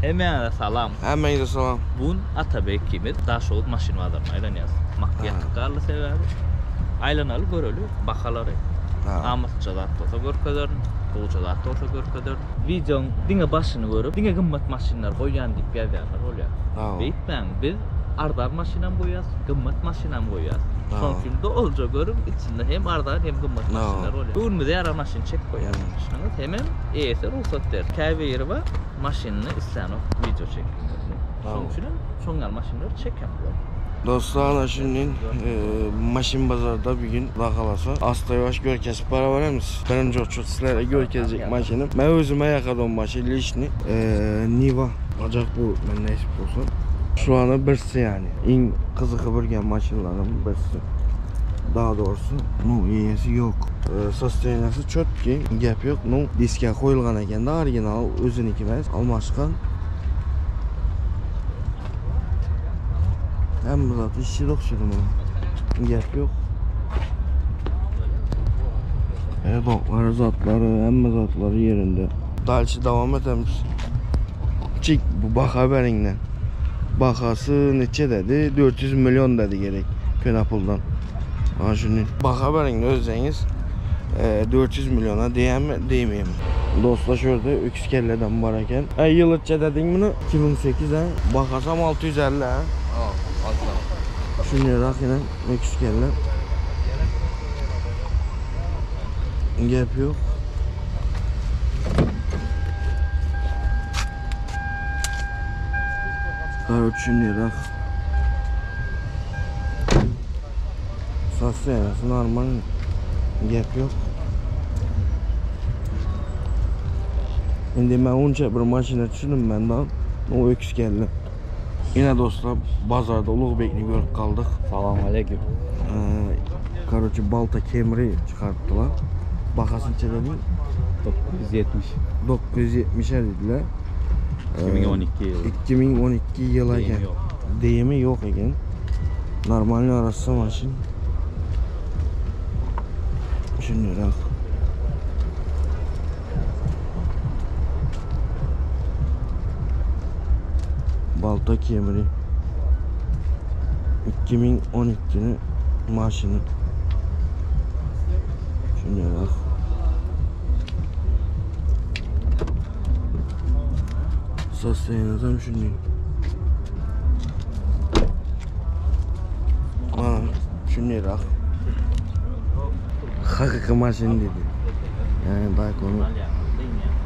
Hemmäňize salam. Hemmäňize salam. Bu gün Atabeg ikimiz Daşoguz maşyn bazaryna aýlanýas. Mak ýatyp galdy sebäbi. Aýlanaly göreli bahalary. Amatlyja zat bolsa görkezerin, gowuja zat bolsa görkezerin. Wideoň diňe başyny görüp, diňe gymmat maşynlar goýýan diýip ýazýanlar bolýar. Beýtmäň, biz arzan maşynam goýýas, gymmat maşynam goýýas. Şonuň üçin dolja görüň, içinde hem arzan hem gymmat maşynlar bolýar. Göwnümize ýaran maşyny çekip goýýas. Düşündiňiz? Hemem eýesi rugsat berdi. Käbiri bar, maşynyny islänok wideo çekilmesini. Şonuň üçinem şoň ýaly maşynlary çekemzok. Dostlar ana şindi maşyn bazarda bir gün Xuda halasa asta ýuwaş görkezip baraberemiz. Birinji oçurt sizlere görkezjek maşynym. Men özüme ýakadym maşyn liçni. Niva. Acak bu men nesip bolsa. Şu ana birsi yani. Iň gyzyky birgen maşynlaryň birsi. Daha doğrusu nu eýesi ýok. Sostoýaniýasy çotki, gep ýok. Nu diske goýulgan eken-de original özüniki emes, almaşkan. Hemme zat işçi dokşudy munuň. Gep ýok. Edoklary, zatlary, hemme zatlary ýerinde. Dalşy dowam edemiz. Çik bu baha beriňden. Bahasy neçe dedi? 400 milyon dedi gerek. Köne puldan. Ana şunu baha beriň özüňiz. 400 milyona diýemi, diýmeými? Dostlar şu ýerde öküz kelleden bar eken. Ey ýyl etçe dediň muny? 2008 ha. Bahasam 650 ha. Ha, altydan. Şunýarak ýene öküz kelle. Gep ýok. Karoçi Sostoýaniýasy normal. Gep ýok. Indi men onça bir maşyna düşündim ben da. O öküz geldi. Yine dostlar bazarda Ulugbekni görüp kaldık. Salam aleyküm. Ee, karoçi balta kemri çıkarttılar. Bakasın çedelim. 970. 970'e dediler. 2012 yılı. 2012 yılı Deyimi eken. yok. Deyimi yok eken. Normal arası maşın. Şunýarak. Balta kemri. 2012'nin maşını. Şunýarak. Sostoýaniýasam şunýa. Ana şunýarak. Hakyky maşyn dedi. Yani Dayko'nun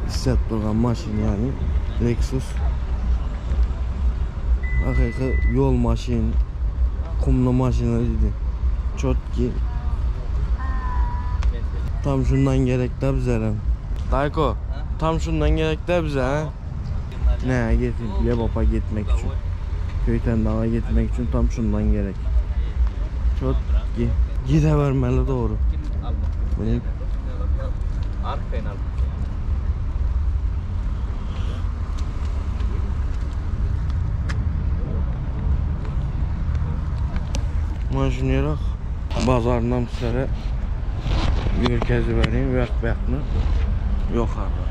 istek durgan maşyn yani. Lexus. Hakyky ýol maşyn, kumlu maşyny dedi. Çotki. Tam şundan gerek de bize lan. Dayko, tam şundan gerek de bize ha. Ne getir Lebap'a gitmek için. Köyten dağa gitmek için tam şundan gerek. Çotki. Gidevermeli doğru. Bunu Arkaýyn al. Maşınyarak bazarından sizlere görkezi vereyim. Vək vəkni. Yok abi.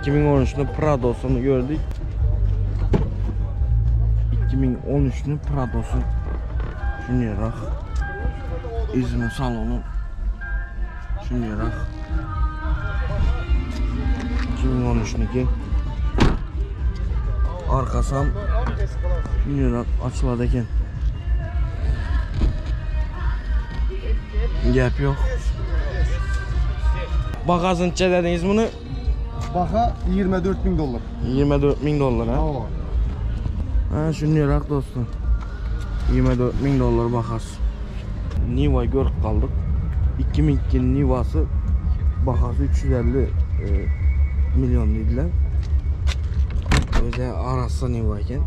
...2013'ün Prados'unu gördük. 2013'ün Prados'u. Şunyarak. İzmir salonu. Şunyarak. 2013'ünki. Arkasam şunyarak açıladı eken. Gap yok. Bagajın dediniz bunu? Baha 24 bin dolar. 24 bin dolar ha. Tamam. Ha şunyarak dostum. 24 bin dolar bahası. Niva görüp kaldık. 2002 Niva'sı bahası 350 e, milyon dediler. Özel arası Niva eken.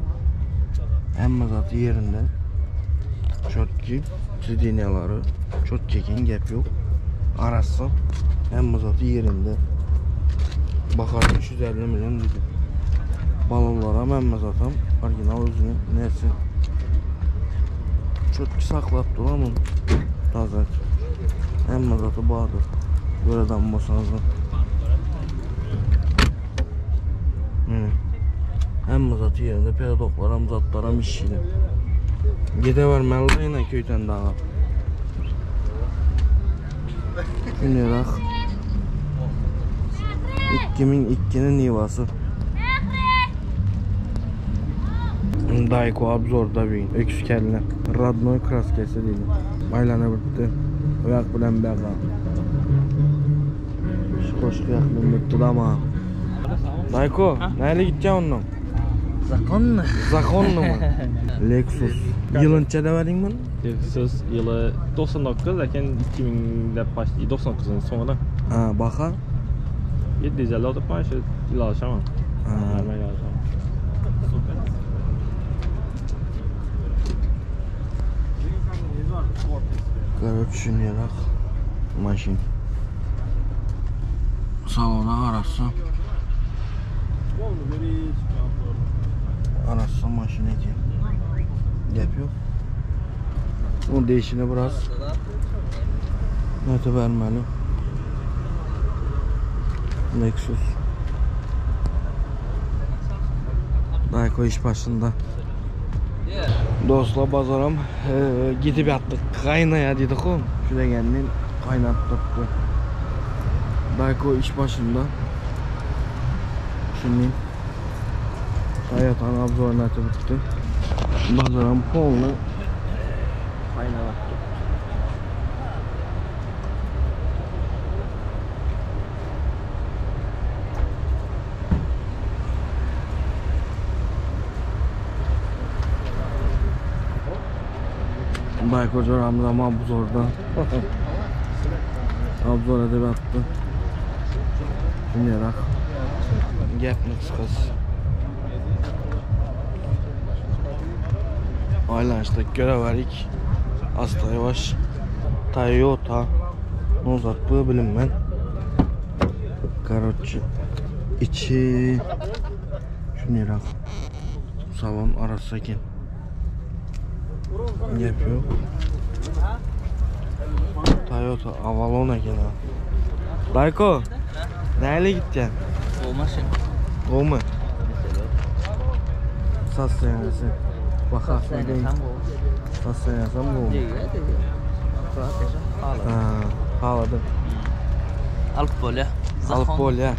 Hemme zatı yerinde. Çotki, sidinyaları. Çotki eken gap yok. Arası. Hemme zat ýerinde. Bahasy 350 million diýdi. Balonlaram hemme zatam original özüne nesi. Çötki saklap duramam. Taze. Hemme zatı bardyr. Göreden bolsaňyzlar. Mine. Hemme zatı ýerinde, peredoklaram, zatlaram işçili. Gide bermeli de ýene köýten daga. Şunýarak. 2002-niň Nivasy. Dayko obzorda bir öküz kelle. Radnoy kraskesi diýdi. Aýlana bitdi. O ýak bilen bäga. Şu goşgy ýakyn bitdi dama. Dayko, näle gitýän ondan? Zakonny. Zakonny mı? Lexus. Ýylynça da beriň muny? Lexus ýyly 99 eken 2000-de başly 99-yň soňuna. Ha, baha? 750 alyp şu ýyl alşamam. Ha. Normal alşamam. Короче, şunýarak maşyn. Salona arassa. Arassa maşyn eken. Gep ýok. Onun değişini biraz nete vermeli. Lexus. Dayko iş başında. Dostlar bazaram e, gidip ýatdyk. Gaýnaýa diýdik o. Şu degenden gaýnatdyk. Dayko iş başında. Şimdi Toyota'nın obzorunu açıp bitti. Bazaram polny gaýnalatdy. Dayko joramyz ama obzorda. Obzor edip atdy. Şunýarak. Gepni kysgasy. Aýlanyşdyk görewerik. Asta ýawaş. Toyota. Nozat bu bilinmen. Короче, içi şunýarak. Salon arassa eken. Gep ýok. Toyota Avalon eken ha. Dayko, näle gitýän? O maşyn. Gowmy? Saslaýaňasy. Bahasyna deň. Saslaýaňasam gowmy? Ha, haladym. Alyp bolýa. Alyp bolýa.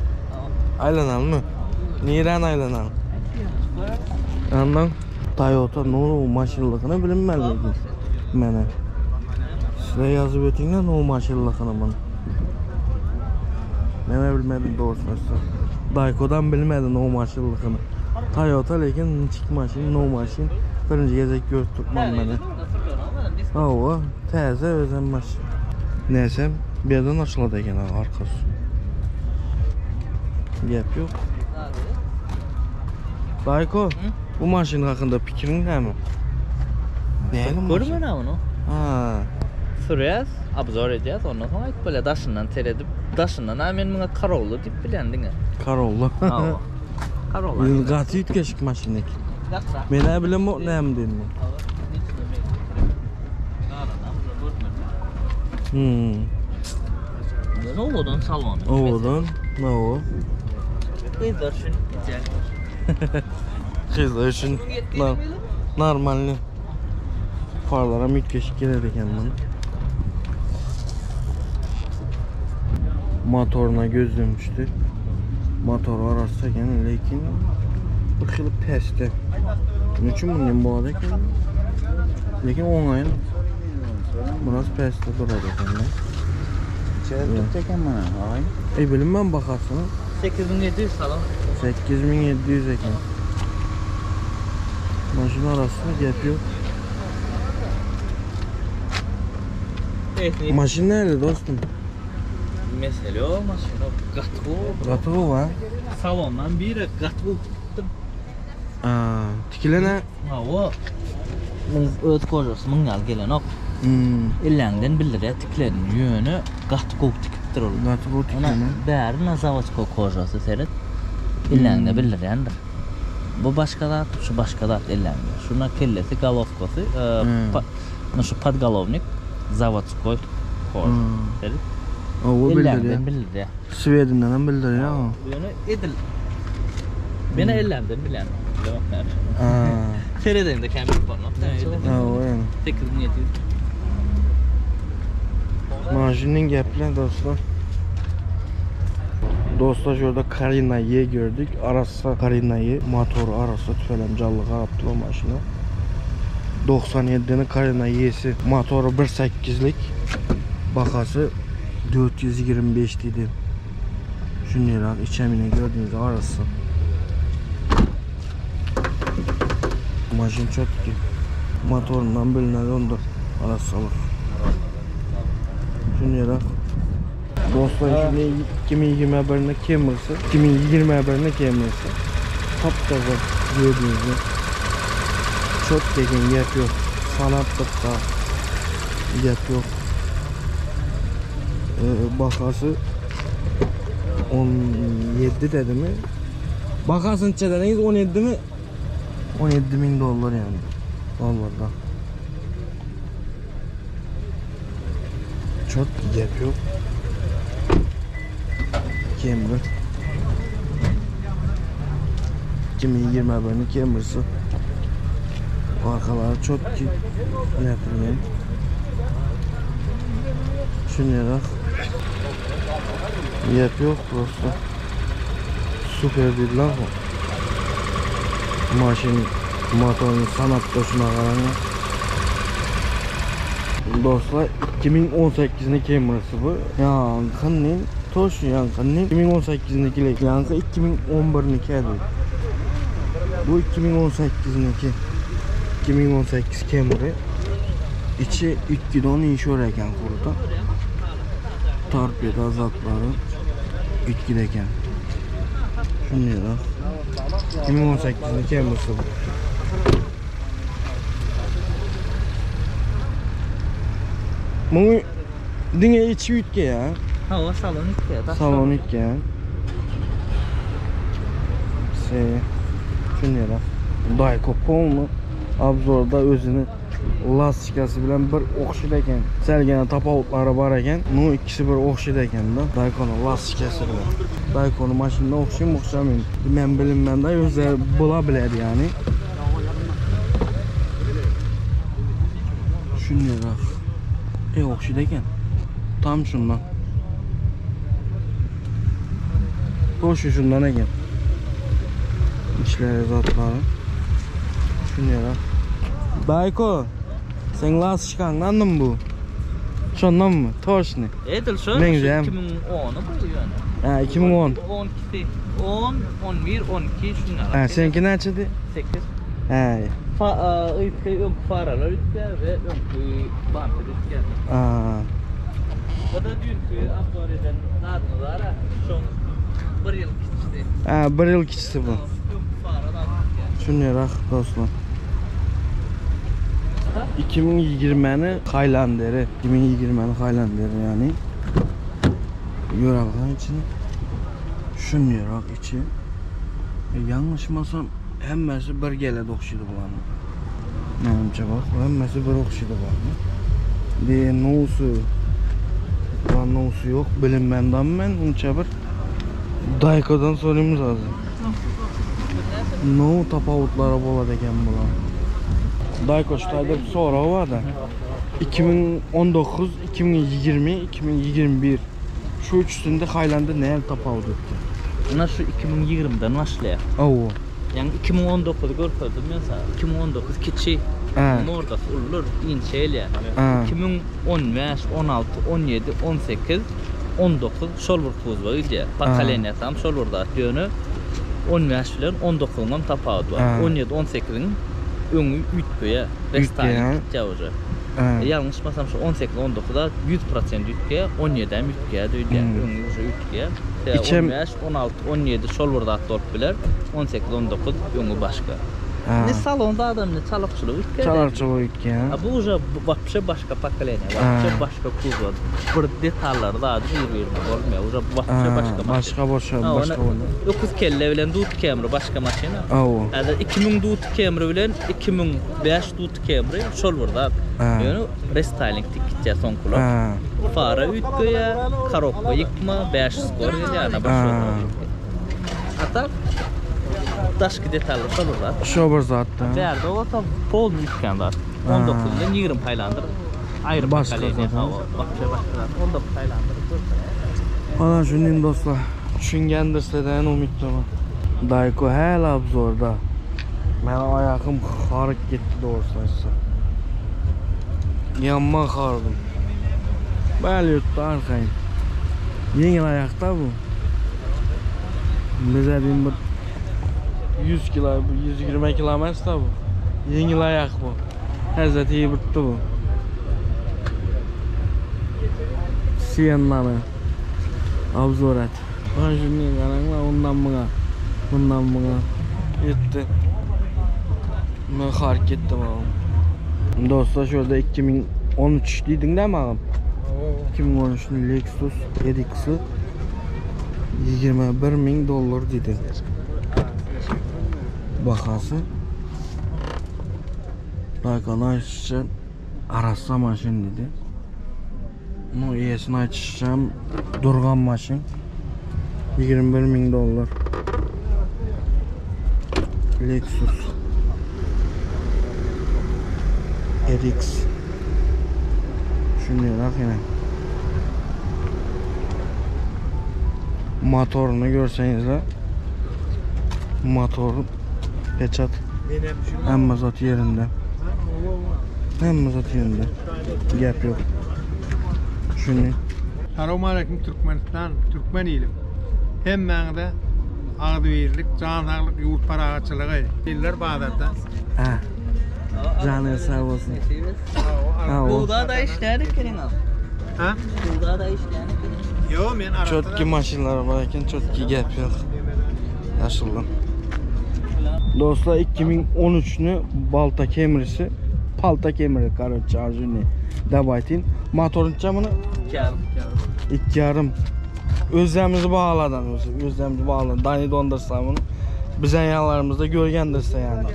Aýlanalmy? Nirän aýlanal? Andan Toyota no maşynlygyny bilinmeli Mene. Size ýazyp ötüňler no maşynlygyny muny. Mene bilmedim doğrusunu aýtsam. Daykodan bilmedim no maşynlygyny. Toyota lekin niçik maşyn, no maşyn. Birinji gezek görüp turman mene. Hawa, täze özem maşyn. Näsem, bir ýerden açylady eken ha arkasy. Gep ýok. Dayko, bu maşyn hakynda pikiriň näme? Näme maşyn? Görmen ha onu. Ha, Sürýäs, obzor edýäs, ondan soň aýdyp bolýar daşyndan seredip, daşyndan ha men muňa Corolla diýip bilýän diňe. Corolla. Hawa. Corolla. Ýyl gaty üýtgeşik maşyn eken. Men hä bilemok näme diýenini. Hmm. Owadan salony. Owadan, hawa. Gyzlar üçin ideal. Gyzlar üçin normalny. Farlaram üýtgeşik geler eken muny. Motoruna gözüm düşdi. Motor arassa eken, lekin bir xili pesde. Nüçün üçin bundan bolady eken? Lekin oňaýyn. Biraz pesde durady eken. Çeyrek tutacak bana ağay. E bilinmem bahasyny. 8700 salon. 8700 eken. Maşyn arasynda gep ýok. Evet, Maşyn näle dostum? Mesele o maşyn o gatgy. Gaty gowy ha? Salondan biri gatgy tutdum. Aa, tikilene. Hawa. Muň öz kojasy muň ýaly gelenok. Hmm. Elläňden bildirýär tiklerini ýöne gaty gowy tikipdir. gidipdir ol. Gaty gowy Ona tikilen. bäri na zawodskoý kožasy seret. Elläňde bildirýändir. Bu başga zat, şu başga zat elläňde. Şuna kellesi, golowkasy, e, şu podgolownik zawodskoý koža. Seret. Owo Elläňden bildirýär. bildirýär. Swedinden hem bildirýär o. Ýöne edil Men ellämden bilýän. Bilemok näme. Ha. Seredeňde kän bilip bolmaz. Ha, o yani. 8700. Maşının gepler dostlar. Dostlar şurada Carina Y gördük. Arassa Carina Y. Motoru arassa tüfelem canlı karaptı o maşını. 97'nin Carina Y'si. Motoru 1.8'lik. Bakası 425 dedi. Şunlara içemine gördüğünüz arası. Maşın çok ki. Motorundan bilinen ondur. Arassalık. Şunlara. Dostlar şimdi 2021'in Camry'si. 2021'in Camry'si. Taptaza gördüğünüz Çok degen gap yok. Sanatlıkta gap yok. Ee, bakası 17 dedi mi? Bakasın dediniz 17 mi? 17 bin dolar yani. Dolarda. Çok gap yok. Camry. 2021'in Camry'si. Arkaları çok ki getirilgen. Şunlara Gap yok prosto. Süper değil lan bu. Maşın motorun sanat şuna qaranga. Dostlar 2018'nin Camry'si bu. Yankının toş yankının 2018'niki yankı 2011'niki edi. Bu 2018'niki. 2018 Camry. İçi 2'den inşor ekan qurda. Torpeda zatlari 2 ekan. Shundayroq. 2018'nin Camry'si bu. Bunu diňe içi ütge ya. Ha o salon itdi. Salon ütge. Se şundayroq. Dayko polny obzorda özüni lastikasi bilan bir o'xshaydi ekan. Salgina tafovutlari bor ekan. Ну ikkisi bir o'xshaydi ekanda. Daykoni lastikasi bilan. Daykoni mashina o'xshaymi, o'xshamaymi? Men bilinmanda o'zlari bo'la biladi ya'ni. Shundayroq. E o'xshaydi ekan. Tam shundan. To'shi shundan ekan. İçleri zatlari. Shundayroq. Dayko, sen lastikangdanmi bu? Şondanmy? Toşny. Edil şu. Meňzeýär. 2010'u bu ýöne. Ha 2010. 12, 10, 11, 12 şunlar. Ha seninki näçedi? 8. Ha. Fa öýke öňki faralar ütge we öňki bumper ütge. Aa. Bu da dünkü obzor eden zadyňyz bar ha. Şoň bir ýyl kiçisi. Ha bir ýyl kiçisi bu. Öňki faralar ütge. Şundaýrak dostlar. 2020'ni Highlander'i, 2020'ni Highlander'i yani. Göralgan içini. Şundaýrak içi. E, yanlışmasam hemmesi bir geledi o'xshaydi bularni. Menimcha bak, hemmesi bir o'xshaydi bularni. De nousu Lan nousu yok bilinmenden men uncha bir Daykodan sorayımız lazım. No tapavutlari bo'ladi ekan bular. Dayko şu tayda bir so'rov var da. 2019, 2020, 2021 şu üçüsünde Highland'da ne tapavut etdi? Buna şu 2020'den başlaýar. Oo. Yani 2019 görkezdim men sana. 2019 kiçi. Ha. Mordası ulur, inçe elýär. Ha. 2015, 16, 17, 18, 19 şol bir kuzba gidýär. Pokoleniýasy hem şol bir zat ýöne 15 bilen 19-yň hem tapawudy bar. Ha. 17, 18-iň öňi üýtgeýär. Restyling gitýär уже. Ha. Yanlışmasam şu 18 19'da 100% üýtgeýär, 17 hem üýtgeýär diýýär. Hmm. Öňi уже üýtgeýär. İçem- 15, 16, 17 şol bir zat bolup biler. 18, 19 öňi başga. Ne salonda adam ne çalakçylyk üýtgedi. Çalarçylyk üýtgär. A bu uje wapşe başga pokoleniýa, wapşe başga kuzow. Bir detallary zady bir-birine bolmaýar. Uje wapşe başga maşyn. Başga bolşa, başga bolýar. Öküz kelle bilen Dut Camry başga maşyn. Hawa. Häzir 2000 Dut Camry bilen 2005 Dut Camry şol bir zat. Ýöne restayling dik gitýär soňkular. Fara üýtgeýär, korobka ýykma, 500 skor gelýär, ana başga zat. A tak daşky detallar şol bir zat. Şo bir zat-da. Bärde bolsa polny üýtgän zat. 19 bilen 20 haýlandyr. Aýry Başga pokoleniýa, zat, hawa, başga başga zat. 19 haýlandyr. Ana şuny dostlar, düşüngendir degan umiddaman. Dayko hala obzorda. Meni oyog'im horib ketdi to'g'risini aytsam. Yomon hordim. Bali yurtdi arqayin. Yengil oyoqda bu. Biza deyim bir 100 kilo, bu 120 kilo emas-da bu. Yengil oyoq bu. Hazrati yurtdi bu. Siennani obzor et. Mana shunday qaranglar, undan bunga, bundan bunga yetdi. Men xorib ketdim og'im. Do'stlar, shu yerda 2013 deding-da og'im? 2013 ning Lexus RX 21 ming dollar dedi. Bahası. Daykan aytishcha arassa mashin dedi. Ну, egasini aytishicha ham durg'an mashin. 21 ming dollar. Lexus RX. Shundayroq yana. Motorini ko'rsangizlar, motor pechat hamma zot yerida. Hamma zot yerida. Gap yo'q. Shuni Salam aleyküm Türkmenistan, Türkmen ilim. Hemmäňize agzybirlik, jan saglyk, ýurt parahatçylygy. Iller bazarda. Ha. Canı sağ olsun. Ha, o. Buğda da işleyen ekeniň al. Ha? Buğda da işleyen ekeniň. Yo men arasada. Çotki maşınlar var eken, çotki gap yo'q. Yaşıldım. Dostlar 2013'nü Balta Camry'si. Palta Camry короче, arjuni deb ayting. Motoruncha buni Kel. 2,5 O'zlarimizni bağladan o'zi, o'zlarimizni bağladan. Dani dondirsa bunu. Bizning yanlarimizda ko'rgandirsa yani.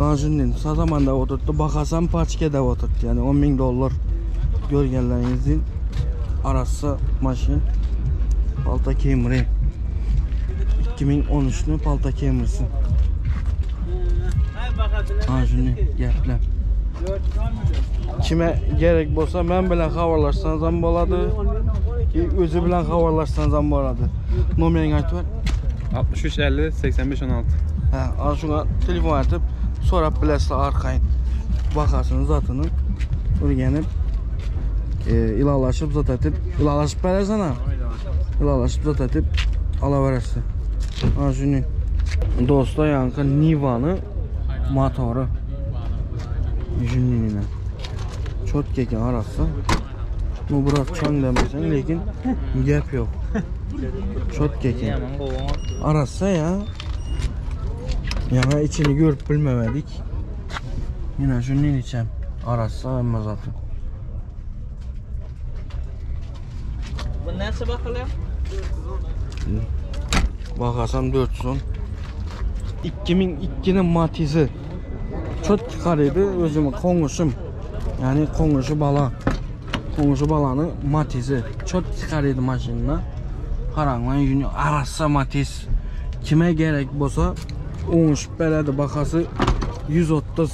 Ana shunday sataman deb o'tiribdi, bahasam pachka deb o'tiribdi. Yani 10 ming dollar ko'rganlaringizning arasi mashin Palta Camry. 2013'nü Palta Camry'si. Ana shunday gaplar. Kime gerek bo'lsa men bilan xabarlashsangiz ham bo'ladi. O'zi bilan xabarlashsangiz ham bo'ladi. Nomerini aytib ber. 63 50 85 16. Ha, ana shunga telefon etib so'rab bilasizlar arqayin. Bahasini zatını o'rganib ilalashib zat etib, ilalashib berasan ha. Ilalashib zat etib alaverasiz. Ana shuni do'stlar, yangi Niva'ni motori. Shuningina. Cho'tka ekan arasi. Bu biroz chang demasang, lekin gap yo'q. Cho'tka ekan. Yaman gowy. Arassa ya. Yana içini görüp bilmemedik. Yine şunun içem. Arassa hamma zatı. Bu näçe bakalım? Bakasam 410. 2002'nin Matiz'i. Çok çıkarıydı özümü konuşum. Yani konuşu bala. Konuşu balanı Matiz'i. Çok çıkarıydı maşinine. Qaranglar, yuni arassa Matiz. Kime gerek bolsa oňuşup beredi bakası 130.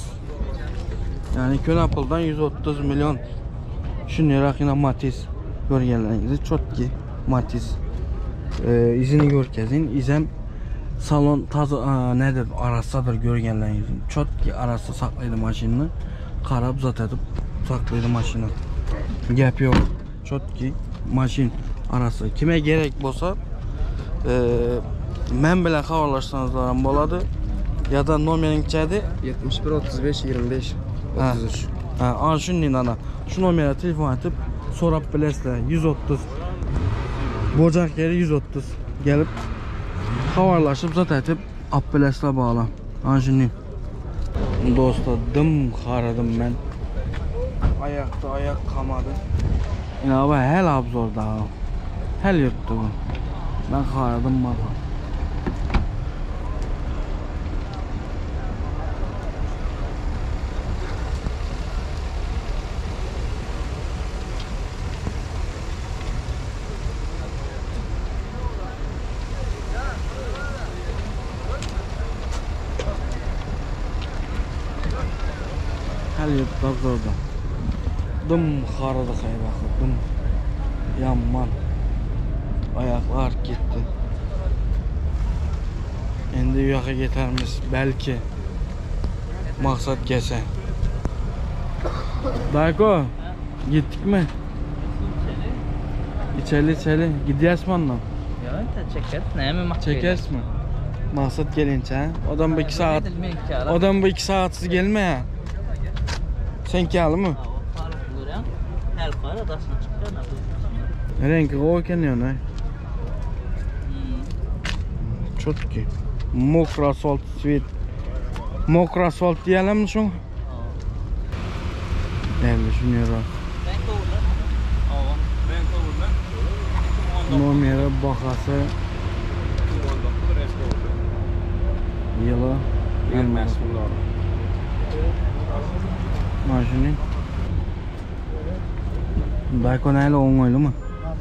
Yani Kön Apple'dan 130 milyon. Shunday yine Matiz ko'rganlaringizni chotki Matiz. İzini ko'rkazin. İzem salon taza nedir arassadır ko'rganlaringizni. Chotki arassa saklaydı mashinani. Qarab zat edip saklaydı mashina. Gap yo'q. Chotki mashin arası. Kime gerek bolsa men bilan xabarlashsangiz ham bo'ladi. Ya da nomering chadi 71 35 25 Ha. 33. Ha, ana shunday ana. Shu nomerga telefon etib so'rab bilasizlar. 130. Bo'jaq yeri 130. Gelip xabarlashib zat aytib olib bilasizlar bog'lam. Ana şuny. Dostlar dım haradym men. Aýakda aýak kamady. Ine bu hel obzor da. Hel ýurtdy bu. Men haradym baka. Hal ýurtda zorda. Dym harady haýbaka dym. Ýaman. Aýaklar gitdi. Endi u ýaka getermiz belki. Maksat gelse. Dayko, gitdikmi? İçeli içeli. Gidýäsmi ondan? Ýok, ente çekeris. Näme maksat? Çekerismi? Maksat gelinçä ha? Odam bu 2 saat. Odam bu 2 saatsiz gelme ya. Sen mı? Rengi gowy eken ýöne. Çotki. Mokro asfalt sweet. Mokro asfalt diýelim şoň. Näme şuny Nomeri bahasy ýyly 25 dollar. Maşyny. Dayko näle oňaýly mı?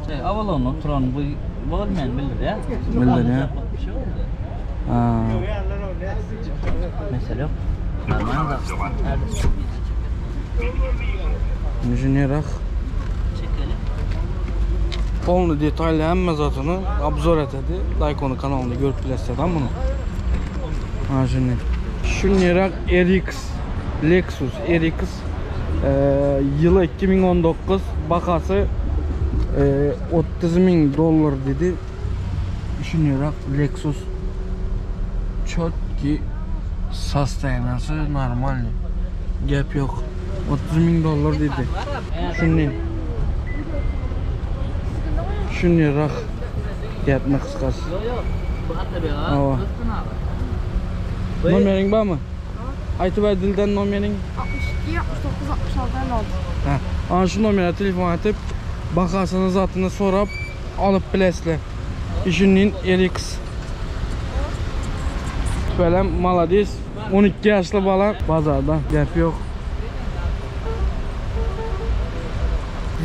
Şey, Avalon'da oturan bu bolmayan bildirýär. Bildirýär. Ha. Mesele yok. Normal da. Inženerak Çekelim. Polny detaylı hemme zatyny obzor etedi. Dayko'nun kanalynda görüp bilesiz adam bunu. Ha şimdi. Şunyrak RX Lexus RX e, yılı 2019 bakası e, 30 bin dolar dedi. Şunyrak Lexus çotki состояниясы нормальный. Gap yok. 30 bin dolar dedi. Şunun Şunyrak gapni qisqasi. Yok yok. Bu hatta bir Ava. ağa. Kızsın abi. Nomering barmy? Aýtyp aý dilden nomeriň. 62, 69, 66, 56. Ha. Ana şu nomere telefon atyp bakasyny zatyny sorap alyp bilesizler. Işinin RX. Falan malades 12 yaşlı bala bazarda gap yok.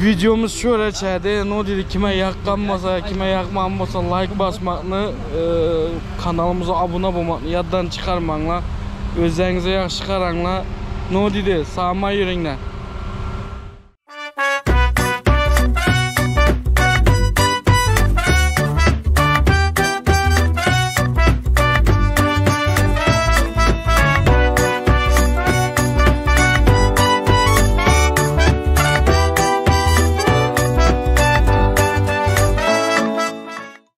Videomuz şöyle çädi. No dedi kime yakkan bolsa, kime yakman bolsa like basmakny, e, kanalımıza abone bolmakny ýatdan çykarmaňlar. Özleriňize ýagşy garaňlar. No dedi, sağma ýüreňler.